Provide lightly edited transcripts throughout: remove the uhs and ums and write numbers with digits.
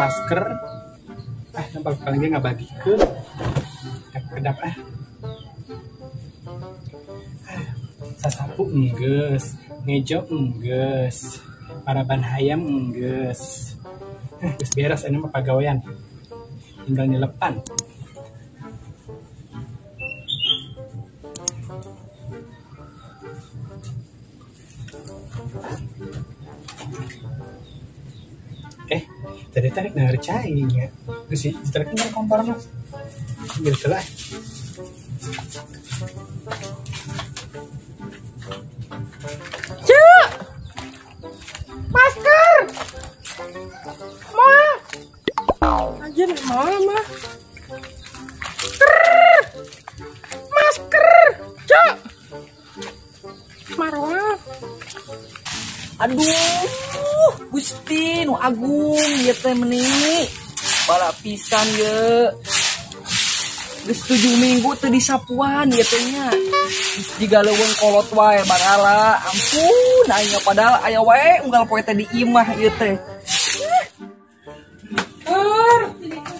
Masker. Ah, nampak paling ge ngabagikeun. Kedap ah. Sasapu enggeus, ngejo enggeus, paraban hayam enggeus. Geus beres ini mah pagawean. Tinggal nyelepan. Tadi tarik nahar cai nya. Geus ditarik nang kompor mah. Geus lah. Cuk. Masker. Ma. Anjir, mama. Masker. Cuk. Marwah. Aduh, Gusti nu agung ieu teh meni. Bala pisan ye. Geus 7 minggu teu disapuan ieu teh nya. Geus jiga leuweung kolot wae barala. Ampun aing padahal aya wae unggal poe teh di imah ieu teh.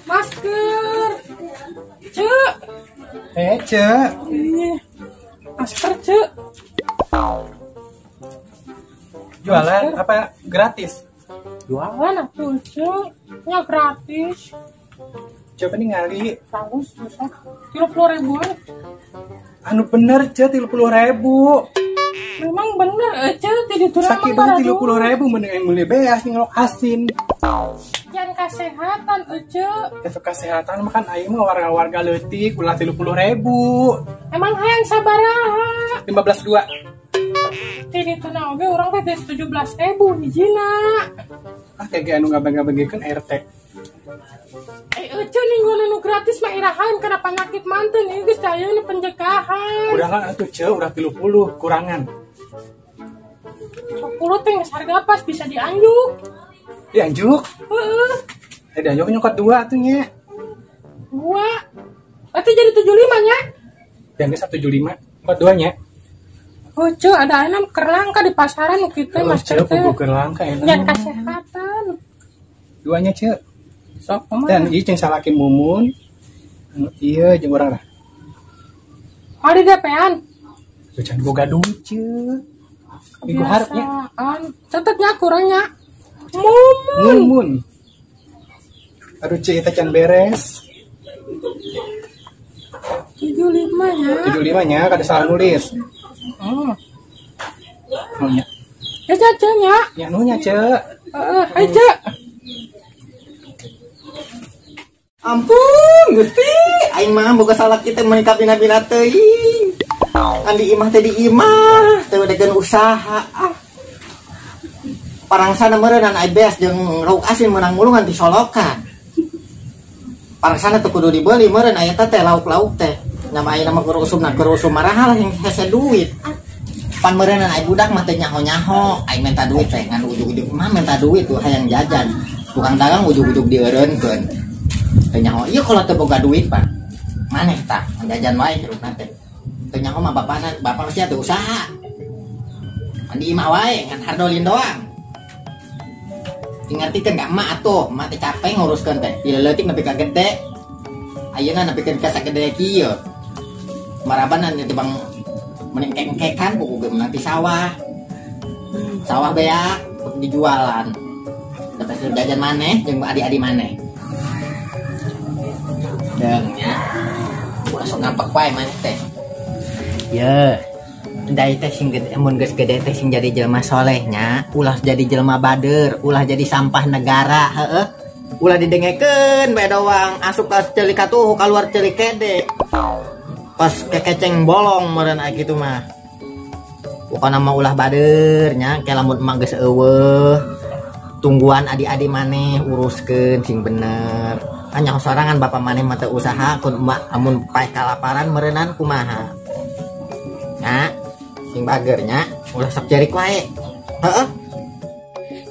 Masker. Cek. Cek. Masker, Cek. Jualan masker. Apa gratis? Jualan atuh, Cek. Nya gratis. Coba ningali. Bagus, susah. 30.000-an. Anu bener, Cek, 30.000. Memang bener, Cek, jadi turun. Sakit banget 30.000 mending aing meuli beas ngelok asin. Jangan kesehatan, Ece. Itu kesehatan makan aing mah warga-warga leutik ulah 30.000. Emang hayang sabaraha? 15,2. Jadi itu na oge urang teh 17.000 hijina. Ah kayak anu ngabang-ngabangikeun RT. Ece ningguan anu gratis mah irahan kana penyakit manten ieu geus teh ayeuna pencegahan. Udah lah atuh Ce, udah 30 kurangan. 10 teh geus harga pas bisa dianjuk. Dianjuk? Heeh. Dianjuk nyokot 2 atuh nya. 2. Berarti jadi 75 nya. Yang geus 175, nyokot 2 nya. Oh, Ce, ada enam kerlangka di pasaran nu kitu mas Ce, puguh kerlangka enak. Yang kesehatan. 2 nya, Ce. Sok kumaha? Dan ieu jeung salaki Mumun. Anu ieu jeung urang lah. Oh, di DP-an. Tuh can boga duit, Ce. Minggu harap nya. Catetnya kurangnya. Mumun. Mumun. Aduh, Ce, eta can beres. 75 nya. 75 nya, kada salah nulis. Oh, nya. Ya, Ce, nya. Nya nu nya, Ce. Heeh, hayu, Ce. Ampun, Gusti, aing mah boga salaki teh meuni kapina-pina teuing. Kan di imah teh di imah, teu dekeun usaha. Ah. Parangsana meureunnan ai beas jeung lauk asin meunang mulungan ti solokan. Parangsana teu kudu dibeuli meureun aya teh lauk-lauk teh. Nama ayeuna mah keur usumna keur usum marahal yang hese duit. Pan meureunnan ai budak mah teu nyaho-nyaho, aing minta duit teh ngan ujug-ujug mah minta duit tuh hayang jajan. Tukang dagang ujug-ujug dieureunkeun. Teu nyaho ieu kalau teu boga duit pan. Maneh tah jajan wae hirupna teh. Teu nyaho mah bapana, bapak mah teu usaha. Di imah wae ngan hardolin doang. Ngartikeun ka emak atuh, emak teh capek nguruskeun teh. Ieu leutik nepi ka gede. Ayeuna nepikeun ka sagede kieu. Marabanan teh bang menengkek-engkekan buku ge menang ti sawah. Sawah beak dijualan. Dapat jajan maneh jeung adi-adi maneh. Deung nya. Ulah sok ngampek wae maneh teh. Ye. Dai teh sing gede, mun geus gede teh sing jadi jelema soleh nya, ulah jadi jelema bader, ulah jadi sampah negara, heeh. Ulah didengekeun bae doang, asup ka ceuli katuhu kaluar ceuli kede. Pas kekeceng bolong meureun aya kitu mah. Pokona mah ulah bader nya, ke lamun emak geus eueuh. Tungguan adi-adi maneh uruskeun sing bener. Kan nyaho sorangan bapak maneh mah teu usaha kun emak amun paeh kalaparan meureunnan kumaha. Nya, sing bager nya, ulah sok jerik wae. Heeh.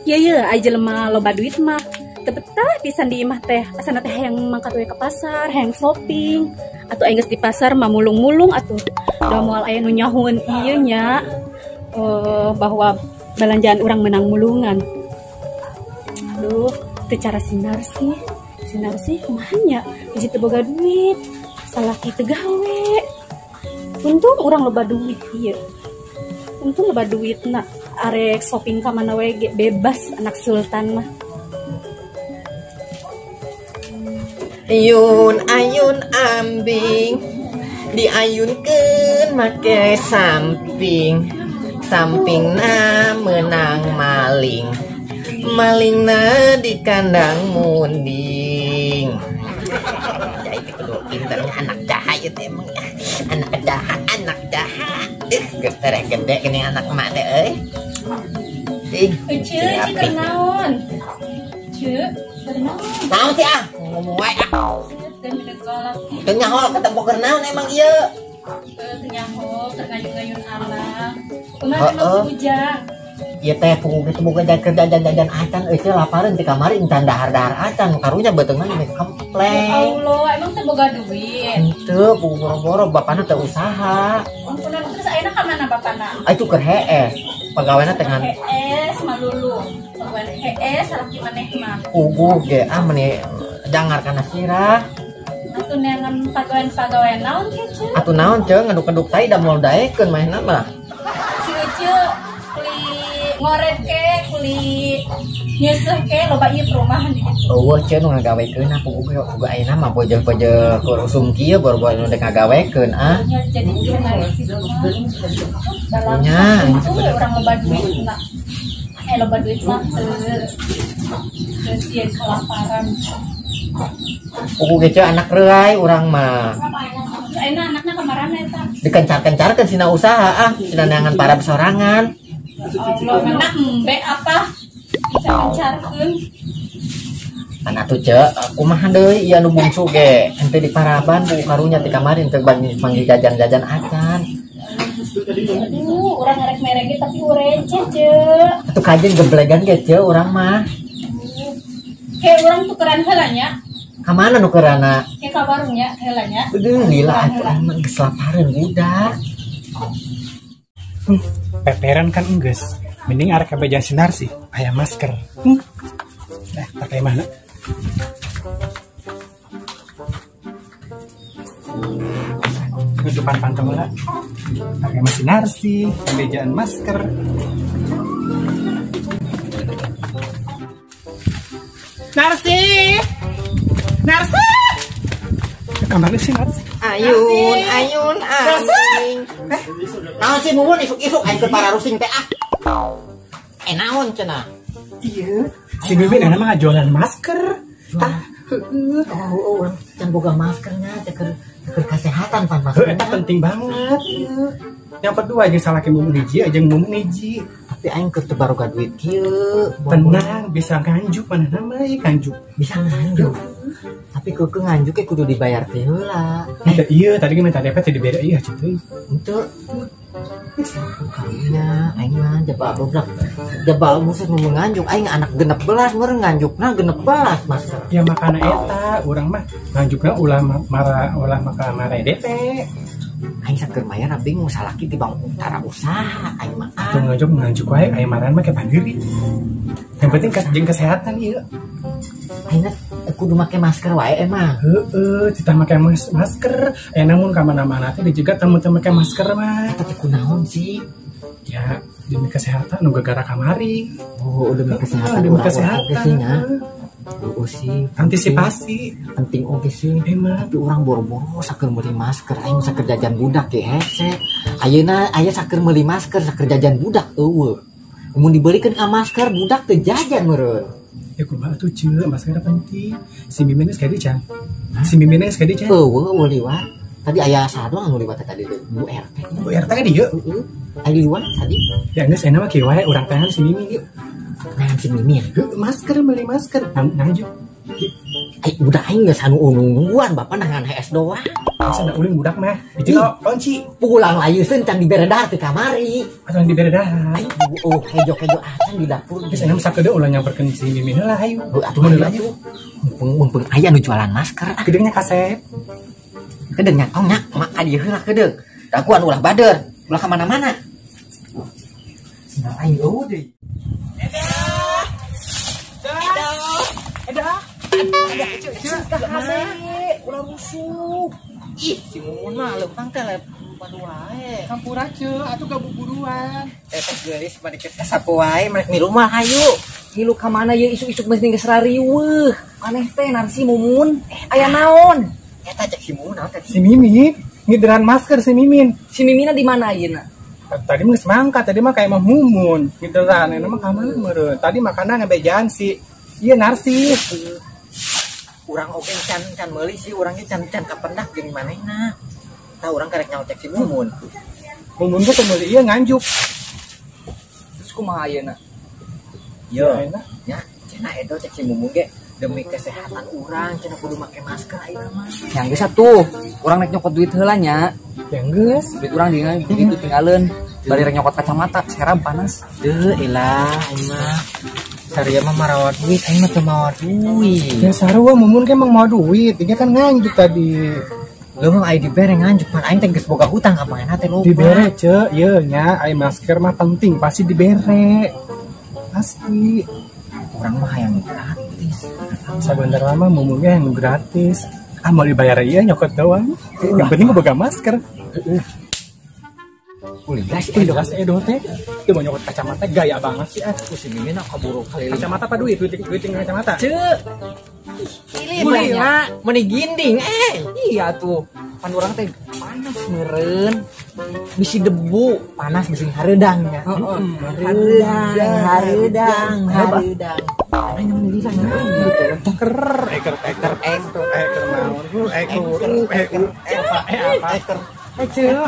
Ye ye, ai jelema loba duit mah teu betah pisan di imah teh. Asana teh hayang mangkat we ka pasar, hayang shopping. Atuh aing geus di pasar mah mulung-mulung atuh. Da moal aya nu nyahoeun ieu nya bahwa belanjaan urang menang mulungan. Aduh, Teu cara sinar sih. Sinar sih kumaha nya? Hiji teu boga duit, salaki teu gawe. Untung urang loba duit ieu. Untung loba duitna arek shopping ka mana we ge bebas anak sultan mah. Ayun ayun ambing diayunkeun make samping, sampingna menang maling, malingna di kandang munding. Jadi kudu pinternya anak jahat itu emang ya. Anak jahat, anak jahat. Geter gede gini anak emak teh euy. Ih, Ceu, ceu keur naon? Ceu, keur naon? Naon sih ah? Ngomong wae ah. Teu nyaho ketemu keur naon emang ieu? Teu nyaho, keur ngayun-ngayun alam. Kumaha emang si Ujang? Ieu teh puguh kitu boga jajan-jajan acan euy teh lapareun ti kamari encan dahar-dahar acan karunya beuteungna meh kompleng. Ya Allah, emang teu boga duit? Henteu, puguh boro-boro bapana teu usaha. Ampunan terus ayeuna ka mana bapana? Ah itu keur hees. Pegawena teh ngan hees malulu. Pegawena hees salaki maneh mah. Puguh ge ah meni jangar kana sirah. Atuh neangan pagawean-pagawean naon ke ceu? Atuh naon ceu ngaduk-ngaduk tai da moal daekeun manehna mah. Si Uceu kuli ngoret ke, kuli nyeuseh ke loba ieu perumahan di ditu. Eueuh ceu nu ngagawekeun puguh ge puguh ayeuna mah bojeh-bojeh keur usum kieu boro-boro nu dek ngagawekeun ah. Nya jadi jurnalis mah. Nya, urang loba duit mah. Loba duit mah teu sieun kelaparan. Puguh ge ceu anak reuai urang mah. Ayeuna anakna ka marana eta? Dikencar-kencarkeun sina usaha ah, sina neangan para sorangan. Allah, anak embe apa? Kencar-kencarkeun. Kan atuh ceu, kumaha deui ieu anu bungsu ge? Henteu diparaban ku karunya ti kamari teu panggil jajan-jajan acan. Aduh, urang ngarek mere ge tapi ureceh ceu. Atuh kajen geblegan ge ceu urang mah. Kayak urang tukeran heula nya. Ka mana nukeranna? Ke ka warung nya heula nya. Aduh, lila atuh emang geus lapareun budak. Peperan kan enggeus. Mending arek ka bejan sinar sih, aya masker. Nah, pakai mana? Tutupan pantau lah. Pakai mesin narsi, bejaan masker. Narsi! Narsi! Kemana sih Narsi? Ayun, ayun, ayun. Naon sih mumun isuk-isuk aing keur pararusing teh ah. Naon cenah? Iya, si Mimin enak mah jualan masker. Tah, heeh, oh, urang can boga maskernya, teh keur kesehatan pan maskernya. Eta penting banget. Yang kedua jeung salaki mumun hiji jeung mumun hiji. Tapi aing keur teu baroga duit kieu. Tenang, bisa nganjuk mana nama ieu nganjuk. Bisa nganjuk. Tapi keukeuh nganjuk ge kudu dibayar teh heula. Iya, tadi ge minta DP teh dibere ieu ceuy. Henteu. Karunya aing mah jaba goblok. Jaba musuh nu nganjuk aing anak 16 meureun nganjukna 16 masker. Ya makana eta urang mah nganjukna ulah mara ulah maka mara DP. Aing saker mayar bingung salaki ti bang tara usaha aing mah. Atuh nganjuk nganjuk wae aing maran mah ke pandiri. Yang penting jeung kesehatan ieu. Aing kudu make masker wae emang. Heeh, kita make masker. Namun ka mana-mana teh dijaga teu make masker mah. Eta teh kunaon sih? Ya, demi kesehatan nu gegara kamari. Oh, demi kesehatan. Demi kesehatan. Heeh sih. Antisipasi penting oge sih. Emang tapi urang boro-boro saker meuli masker, aing saker jajan budak ge hese. Ayeuna aya saker meuli masker, saker jajan budak eueuh. Mun dibelikeun ka masker budak teu jajan meureun. Ya kumaha atuh ceu, masker penting. Si Mimin geus kadi can. Si Mimin geus kadi can. Eueuh eueuh liwat. Tadi aya saha doang anu liwat tadi Bu RT. Bu RT ka dieu? Heeh. Aya liwat tadi. Ya geus enak mah kieu wae urang tangan si Mimin yuk. Nah, si Mimin. Heuh, masker meuli masker. Nganjuk. Ai budak aing geus anu nungguan bapak nangan HS doang. Asa da ulin budak mah. Itu kunci. Pulang layeuseun can diberedar ti kamari. Atuh diberedar. Ai oh hejo-hejo acan di dapur. Geus enak sakedeung ulah nyamperkeun si Mimin heula hayu. Atuh mun hayu. Mumpung aya nu jualan masker. Kedeungnya kasep. Kedeungnya tong nya, mak ka dieu heula kedeung. Daguan ulah bader, ulah ka mana-mana. Sindal aing eueuh deui. Edah. Eda. Ada ulah rusuh. Ih, si Mumun mah leumpang teh padu wae. Hampura ceu, atuh gabuburuan. Teh geulis bade kasapu wae, merek milu mah hayu. Ngilu ka mana ye isuk-isuk mesti geus rariweuh. Aneh teh narsi Mumun. Aya naon? Eta cek si Mumun naon tadi? Si Mimin ngideran masker si Mimin. Si Mimina di mana ayeuna? Tadi mah geus mangkat, tadi mah kayak mah Mumun. Ngideran eta mah ka mana meureun? Tadi makanan ngebejaan si ieu narsi. Urang oge can meuli sih, urang ge can kapendak jeung manehna. Tah urang karek nyaho cek si Mumun. Mumun teh teu meuli ieu nganjuk. Terus kumaha ayeuna? Yo, nya cenah edo cek si Mumun ge demi kesehatan urang cenah kudu make masker ayeuna mah. Yang geus atuh, urang rek nyokot duit heula nya. Yang geus, duit urang dina ditu tinggalin. Bari rek nyokot kacamata, serab panas. Deuh elah aing mah. Saria mah marawat duit, aing mah teu mawa duit. Ya sarua Mumun ke emang mawa duit, dia kan nganjuk tadi. Leuweung aya dibere nganjuk, pan aing teh geus boga hutang ka manehna teh loba. Dibere ceu, ieu nya aya masker mah penting, pasti dibere. Pasti. Urang mah hayang gratis. Sabenerna mah Mumun ge hayang gratis. Ah mau dibayar ieu nyokot doang. Yang penting gua boga masker. Heeh. Ulah si Edo Edo teh. Itu mau nyokot kacamata gaya banget sih ah. Si Mimin kaburu kali. Kacamata apa duit? Duit tinggal kacamata. Ceu. Gila, meni ginding eh. Iya tuh. Pan urang teh panas meureun. Bisi debu, panas bisi hareudang nya. Heeh. Hareudang, hareudang. Mana meuli lah Eker eker eker eker naon? Eker apa apa? Ceu,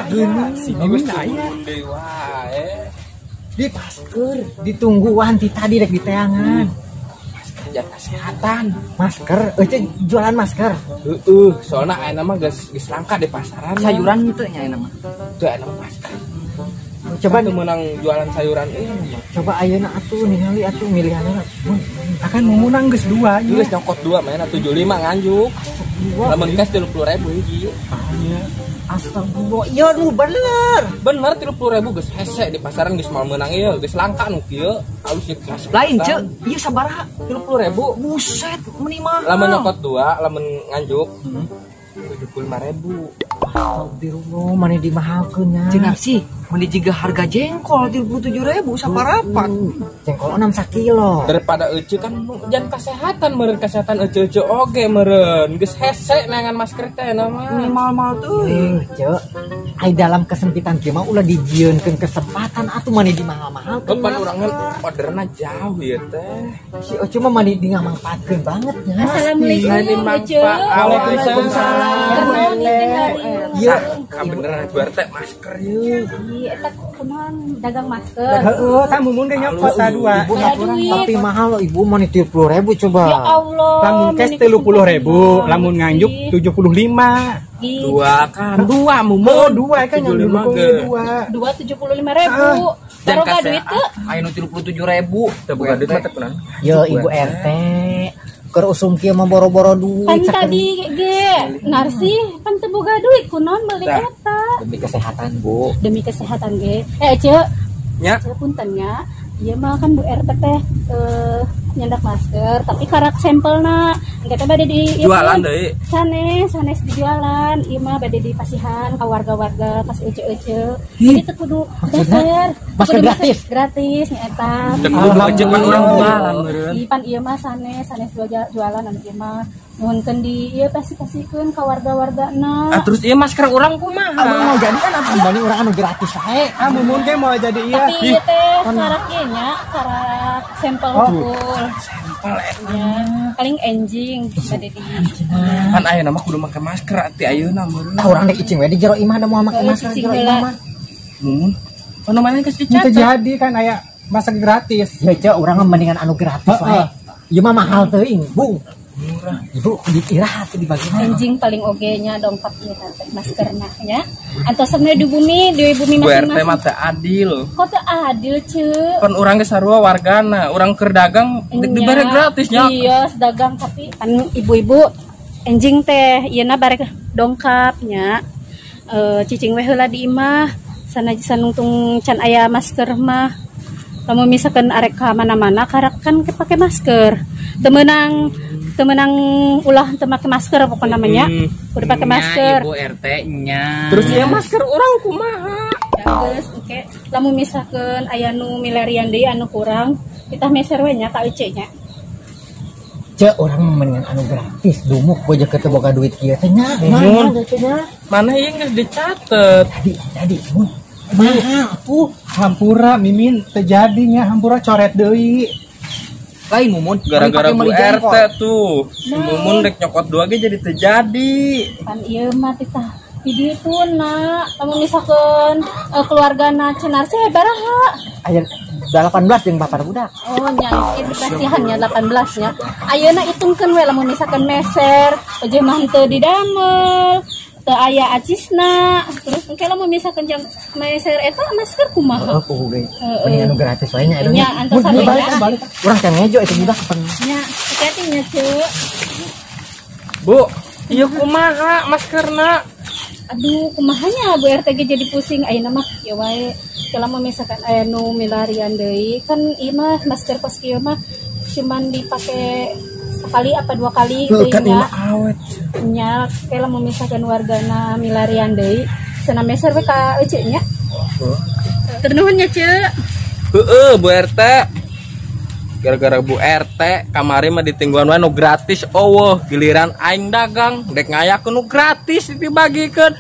si Mimin aya deui wae. Di masker ditungguan ti tadi rek diteangan. Masker jaga kesehatan. Masker, eueuh jualan masker. Heeh, soalna ayeuna mah geus langka di pasaran. Sayuran teu nya ayeuna mah. Teu ayeuna mah masker. Coba teu meunang jualan sayuran euy. Coba ayeuna atuh ningali atuh milihanna. Akan meunang geus dua. Geus nyokot dua mainna 75 nganjuk. Lamun cash 30.000 hiji. Nya. Astagfirullah, iya nu bener. Bener 30.000 geus hese di pasaran geus moal meunang ieu, geus langka nu kieu, alus jeung kelas. Lain ceu, ieu sabaraha? 30.000. Buset, meuni mahal. Lamun nyokot dua, lamun nganjuk 75.000. Astagfirullah, mani dimahalkeun nya. Cenah sih, meni jiga harga jengkol 37.000 saparapat. Jengkol 6 sakilo. Daripada euceu kan jan kesehatan meureun kesehatan euceu-euceu oge meureun. Geus hese neangan masker teh na mah. Meni mahal-mahal teuing. Ceu, ai dalam kesempitan kieu mah ulah dijieunkeun kesempatan atuh mani dimahal-mahalkeun. Pan urang orderna jauh ieu teh. Si euceu mah mani dingamangpaatkeun banget nya. Assalamualaikum euceu. Waalaikumsalam. Iya, beneran Bu RT masker ieu. Iya, eta kumaha dagang masker. Heeh, tah Mumun ge nyokot tah dua. Ibu tapi mahal loh ibu mani 30.000 coba. Ya Allah. Lamun cash 30.000, lamun nganjuk 75. Dua kan, dua Mumun. Dua kan yang dua. Dua 75.000. Baroga duit teu? Aya nu 37.000. Teu boga duit mah teu kunaon. Yo Ibu RT. Keur usum kieu mah boro-boro duit. Pan tadi ge narsi pan teu boga duit kunaon meuli eta. Demi kesehatan, Bu. Demi kesehatan ge. Ceu. Nya. Ceu punten nya. Ieu mah kan Bu RT teh nyandak masker tapi karak sampelna engke teh bade di jualan deui. Sanes, sanes dijualan. Ieu mah bade dipasihan ka warga-warga ka si ece-ece. Jadi teu kudu dasar. Masker gratis. Gratis nya eta. Teu kudu ece pan urang jualan meureun. Ieu pan ieu mah sanes, sanes jualan anu ieu mah nuhunkeun di ieu pasti-pasikeun ka warga-wargana. Ah terus ieu masker urang kumaha? Amun mau jadi kan atuh bani urang anu gratis wae. Ah Mumun ge mau jadi ieu. Tapi ieu teh karak ieu nya, karak sampel hungkul. Sampel eta. Paling enjing bade di. Pan ayeuna mah kudu make masker ati ayeuna meureun. Tah urang dek icing we di jero imah da moal make masker jero imah mah. Mumun. Pan namanya geus dicatat. Teu jadi kan aya masker gratis. Ya ceu urang mah mendingan anu gratis wae. Ieu mah mahal teuing, Bung. Murah. Ibu dikira atuh dibagi. Anjing paling oge nya dongkap ieu teh maskerna nya. Antosan we di bumi masing-masing. Bu RT mah teu adil. Kok teu adil, Ceu? Pan urang ge sarua wargana, urang keur dagang dibere gratis nya. Iya, dagang tapi pan ibu-ibu anjing teh ieuna barek dongkap nya. Cicing we heula di imah, sanajan nungtung can aya masker mah. Lamun misalkan arek ka mana-mana karak kan pake masker. Teu meunang Teu meunang ulah teu make masker pokona mah nya. Kudu pake masker. Ibu RT nya. Terus ieu masker urang kumaha? Ya geus engke lamun misalkeun aya nu milarian deui anu kurang, kita meser we nya ka Ece nya. Cek urang mendingan anu gratis dumuk gua jeung teu boga duit kieu teh nya. Mun. Mana ieu geus dicatet. Tadi mun. Mahal tuh. Hampura Mimin terjadi nya, hampura coret deui. Lain Mumun, Gara-gara pakai Bu meuli RT jengkol. tuh. Si Mumun rek nyokot dua ge jadi terjadi. Pan ieu mah titah di dieu na, lamun misalkeun keluargana cenar sih baraha. Aya 18 jeung bapak budak. Oh nya, itu kasihan nya 18 nya. Ayeuna hitungkeun we lamun misalkeun meser, ojek mah henteu didamel, teu aya acisna. Terus engke lamun misalkeun jang meser eta masker kumaha? Heeh, kuhu ge. Heeh. Mendingan anu gratis wae nya. Nya, antos Mun, sampe balik, nya. balik. Urang can ngejo itu budak kapan. Nya, hati-hati nya, Ceu. Bu, ieu kumaha maskerna? Aduh, kumahanya Bu RT ge jadi pusing ayeuna mah ya wae. Kalau misalkan aya nu milarian deui, kan ieu mah masker kos kieu mah cuman dipake sekali apa dua kali Heuh, deui kan nya. ieu mah awet. Nya, kalau misalkan wargana milarian deui, cenah meser we ka Ece nya. Ternuhun nya, Ceu. Heeh, Bu RT. Gara-gara Bu RT kamari mah ditingguan wae nu gratis eueuh, giliran aing dagang dek ngayakeun nu gratis dibagikeun.